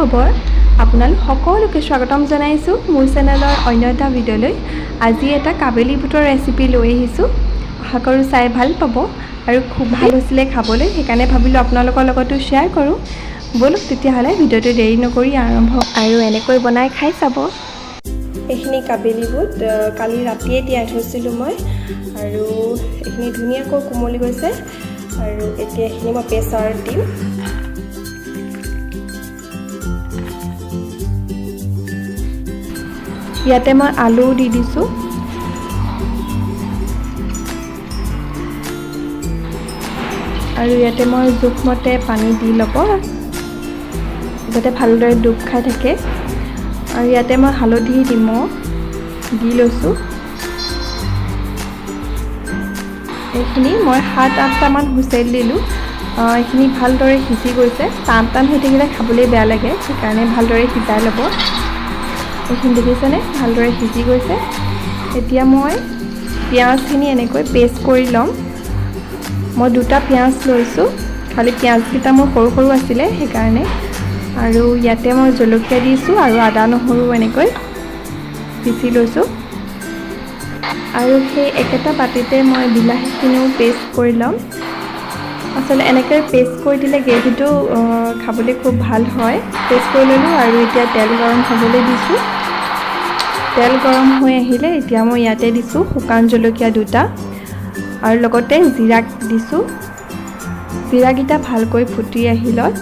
খবৰ? আপোনালোক সকলোকে স্বাগতম জনাইছোঁ মোৰ চেনেলৰ অন্য এটা ভিডিঅ'লৈ। আজি এটা কাবেলি বুটৰ ৰেচিপি লৈ আহিছোঁ। আশা কৰোঁ চাই ভাল পাব আৰু খুব ভাল হৈছিলে খাবলৈ, সেইকাৰণে ভাবিলোঁ আপোনালোকৰ লগতো শ্বেয়াৰ কৰোঁ। ব'লক তেতিয়াহ'লে, ভিডিঅ'টো দেৰি নকৰি আৰম্ভ আৰু এনেকৈ বনাই খাই চাব। এইখিনি কাবেলি বুট কালি ৰাতিয়ে তিয়াই থৈছিলোঁ মই আৰু এইখিনি ধুনীয়াকৈ কোমলি গৈছে আৰু এতিয়া এইখিনি মই প্ৰেছাৰত দিম। ইয়াতে মই আলু দি দিছোঁ আৰু ইয়াতে মই জোখমতে পানী দি ল'ব, যাতে ভালদৰে ডুব খাই থাকে। আৰু ইয়াতে মই হালধি, নিমখ দি লৈছোঁ। এইখিনি মই 7-8টামান হুইচেল দিলোঁ। এইখিনি ভালদৰে সিজি গৈছে। টান টান হৈ থাকিলে খাবলৈ বেয়া লাগে, সেইকাৰণে ভালদৰে সিজাই ল'ব। এইখিনি দেখিছেনে, ভালদৰে সিজি গৈছে। এতিয়া মই পিঁয়াজখিনি এনেকৈ পেষ্ট কৰি ল'ম। মই দুটা পিঁয়াজ লৈছোঁ, খালি পিঁয়াজকেইটা মোৰ সৰু সৰু আছিলে সেইকাৰণে। আৰু ইয়াতে মই জলকীয়া দিছোঁ আৰু আদা নহৰু এনেকৈ পিচি লৈছোঁ। আৰু সেই একেটা বাতিতে মই বিলাহীখিনিও পেষ্ট কৰি ল'ম। আচলতে এনেকৈ পেষ্ট কৰি দিলে গ্ৰেভিটো খাবলৈ খুব ভাল হয়। পেষ্ট কৰি ল'লোঁ আৰু এতিয়া তেল গৰম হ'বলৈ দিছোঁ। তেল গৰম হৈ আহিলে এতিয়া মই ইয়াতে দিছোঁ শুকান জলকীয়া দুটা আৰু লগতে জিৰা দিছোঁ। জিৰাকেইটা ভালকৈ ফুটি আহিলত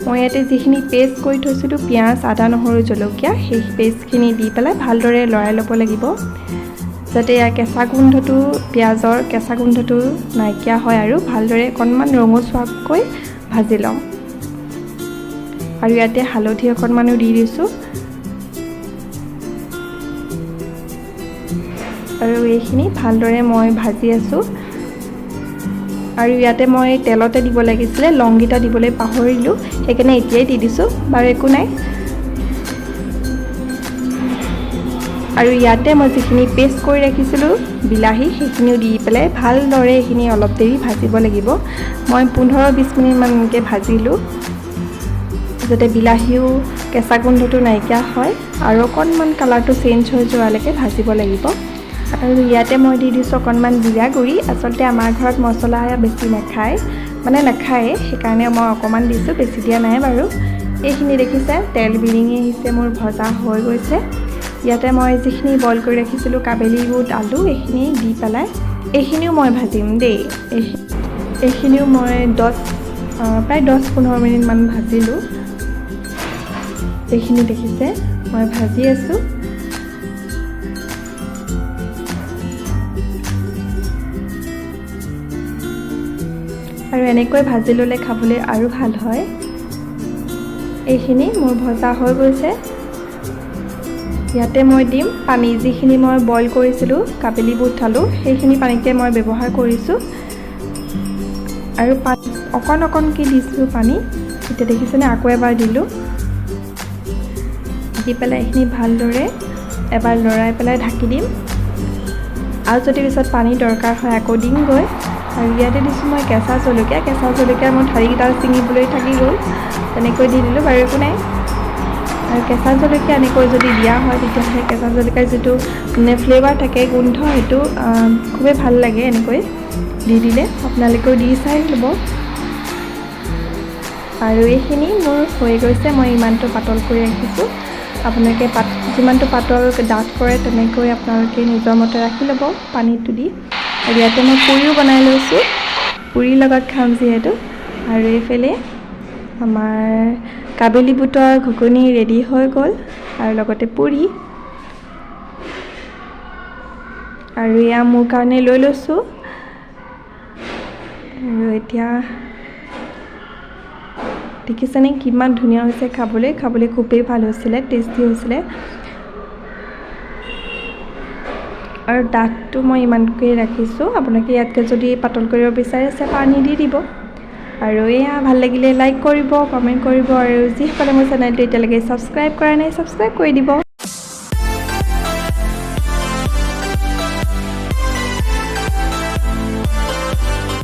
মই ইয়াতে যিখিনি পেষ্ট কৰি থৈছিলোঁ, পিঁয়াজ, আদা, নহৰু, জলকীয়া, সেই পেষ্টখিনি দি পেলাই ভালদৰে লৰাই ল'ব লাগিব, যাতে ইয়াৰ কেঁচা গোন্ধটো, পিঁয়াজৰ কেঁচা গোন্ধটো নাইকিয়া হয় আৰু ভালদৰে অকণমান ৰঙচুৱাকৈ ভাজি ল'ম। আৰু ইয়াতে হালধি অকণমানো দি দিছোঁ। আৰু এইখিনি ভালদৰে মই ভাজি আছোঁ। আৰু ইয়াতে মই তেলতে দিব লাগিছিলে, লংকেইটা দিবলৈ পাহৰিলোঁ, সেইকাৰণে এতিয়াই দি দিছোঁ। বাৰু একো নাই। আৰু ইয়াতে মই যিখিনি পেষ্ট কৰি ৰাখিছিলোঁ বিলাহী, সেইখিনিও দি পেলাই ভালদৰে এইখিনি অলপ দেৰি ভাজিব লাগিব। মই 15-20 মিনিটমান এনেকৈ ভাজিলোঁ, যাতে বিলাহীও কেঁচা গোন্ধটো নাইকিয়া হয় আৰু অকণমান কালাৰটো চেঞ্জ হৈ যোৱালৈকে ভাজিব লাগিব। আৰু ইয়াতে মই দি দিছোঁ অকণমান জিৰা গুড়ি। আচলতে আমাৰ ঘৰত মছলা বেছি নাখায়, মানে নাখায়ে, সেইকাৰণে মই অকণমান দিছোঁ, বেছি দিয়া নাই বাৰু। এইখিনি দেখিছে, তেল বিৰিঙি আহিছে, মোৰ ভজা হৈ গৈছে। ইয়াতে মই যিখিনি বইল কৰি ৰাখিছিলোঁ কাবেলি বুট, আলু, এইখিনি দি পেলাই এইখিনিও মই ভাজিম দেই। এইখিনিও মই প্ৰায় 10-15 মিনিটমান ভাজিলোঁ। এইখিনি দেখিছে, মই ভাজি আছোঁ। আৰু এনেকৈ ভাজি ল'লে খাবলৈ আৰু ভাল হয়। এইখিনি মোৰ ভজা হৈ গৈছে। ইয়াতে মই দিম পানী, যিখিনি মই বইল কৰিছিলোঁ কাবেলি বুট আলু, সেইখিনি পানীকে মই ব্যৱহাৰ কৰিছোঁ। আৰু পানী অকণ অকণকৈ দিছোঁ পানী। এতিয়া দেখিছেনে, আকৌ এবাৰ দিলোঁ। দি পেলাই এইখিনি ভালদৰে এবাৰ লৰাই পেলাই ঢাকি দিম। আৰু যদি পিছত পানী দৰকাৰ হয় আকৌ দিমগৈ। আৰু ইয়াতে দিছোঁ মই কেঁচা জলকীয়া। কেঁচা জলকীয়া মোৰ ঠাৰিকেইডাল ছিঙিবলৈ থাকি গ'ল, তেনেকৈ দি দিলোঁ, বাৰু একো নাই। আৰু কেঁচা জলকীয়া এনেকৈ যদি দিয়া হয় তেতিয়াহ'লে কেঁচা জলকীয়াৰ যিটো মানে ফ্লেভাৰ থাকে, গোন্ধ, সেইটো খুবেই ভাল লাগে। এনেকৈ দি দিলে আপোনালোকেও দি চাই ল'ব। আৰু এইখিনি মোৰ হৈ গৈছে। মই ইমানটো পাতল কৰি ৰাখিছোঁ। আপোনালোকে যিমানটো পাতল ডাঠ কৰে তেনেকৈ আপোনালোকে নিজৰ মতে ৰাখি ল'ব পানীটো দি। আৰু ইয়াতে মই পুৰিও বনাই লৈছোঁ, পুৰিৰ লগত খাম যিহেতু। আৰু এইফালে আমাৰ কাবেলি বুটৰ ঘুগুনি ৰেডি হৈ গ'ল আৰু লগতে পুৰি। আৰু এয়া মোৰ কাৰণে লৈ লৈছোঁ। আৰু এতিয়া দেখিছেনে কিমান ধুনীয়া হৈছে খাবলৈ। খাবলৈ খুবেই ভাল হৈছিলে, টেষ্টি হৈছিলে। আৰু ডাঠটো মই ইমানকৈ ৰাখিছোঁ, আপোনালোকে ইয়াতকৈ যদি পাতল কৰিব বিচাৰিছে পানী দি দিব। আৰু এয়া ভাল লাগিলে লাইক কৰিব, কমেণ্ট কৰিব আৰু যিসকলে মোৰ চেনেলটো এতিয়ালৈকে ছাবস্ক্ৰাইব কৰা নাই, ছাবস্ক্ৰাইব কৰি দিব।